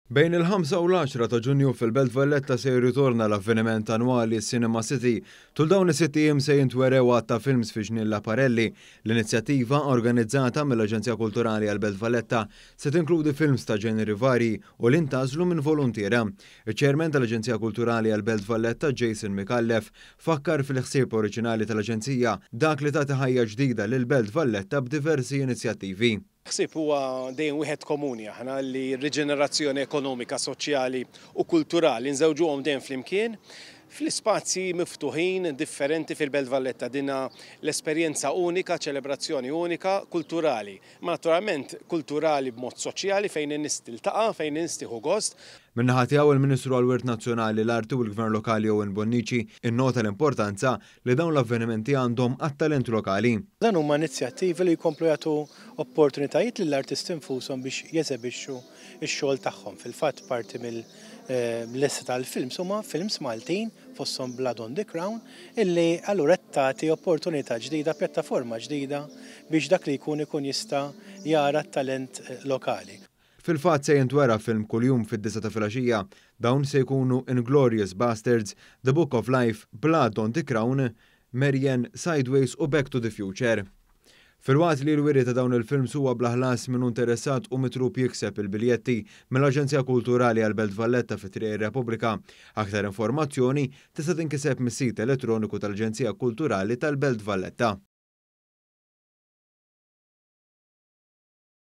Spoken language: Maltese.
Bejn il-5 u l-10 ta' Ġunju fil-Belt Valletta se jirritorna l-avveniment annwali Cinema City. Tul dawn is-sitt ijiem se jintwerew għadd ta' films fi Ġnien Laparelli. L-inizjattiva, organizzata mill-Aġenzija Kulturali għall-Belt Valletta, se tinkludi films ta' ġeneri varji u li ntgħażlu minn voluntiera. Iċ-Chairman tal-Aġenzija Kulturali għall-Belt Valletta, Jason Micallef, fakkar fil-ħsieb oriġinali tal-Aġenzija, dak li tagħti ħajja ġdida lill-Belt Valletta b'diversi inizjattivi. Ħsieb huwa dejjem wieħed komuni aħna li r-riġenerazzjoni ekonomika, soċjali u kulturali nżewġuhom dejjem flimkien fl-ispazji miftuħin differenti fil-Belt Valletta. Dina l-esperjenza unika, ċelebrazzjoni unika kulturali. Ma naturalment kulturali b'mod soċjali fejn in-nies tiltaqa', fejn in-nies tieħu gost. Min-naħa tiegħu il-Ministru għall-Wirt Nazzjonali, l-Arti u l-Gvern Lokali Owen Bonnici innota l-importanza li dawn l-avvenimenti għandhom għat-talent lokali. Dan huma inizjattivi li jkomplu jagħtu opportunitajiet lill-artisti nfushom biex jeżebixxu x-xogħol tagħhom. Fil-fatt parti mill-lista tal-films huma films Maltin fosthom Blood on the Crown illi allura qed tagħti opportunità ġdida, pjattaforma ġdida biex dak li jkun ikun jista' jara t-talent lokali. Fil-fatt se jintwera film kuljum fid-9 ta' filgħaxija. Dawn se jkunu Inglorious Bastards, The Book of Life, Blood on the Crown, Marianne, Sideways u Back to the Future. Filwaqt li l-wiri ta' dawn il-films huwa bla ħlas, min hu interessat hu mitlub jikseb il-biljetti mill-Aġenzija Kulturali għall-Belt Valletta fi Triq ir-Repubblika. Aktar informazzjoni tista' tinkiseb mis-sit elettroniku tal-Aġenzija Kulturali tal-Belt Valletta.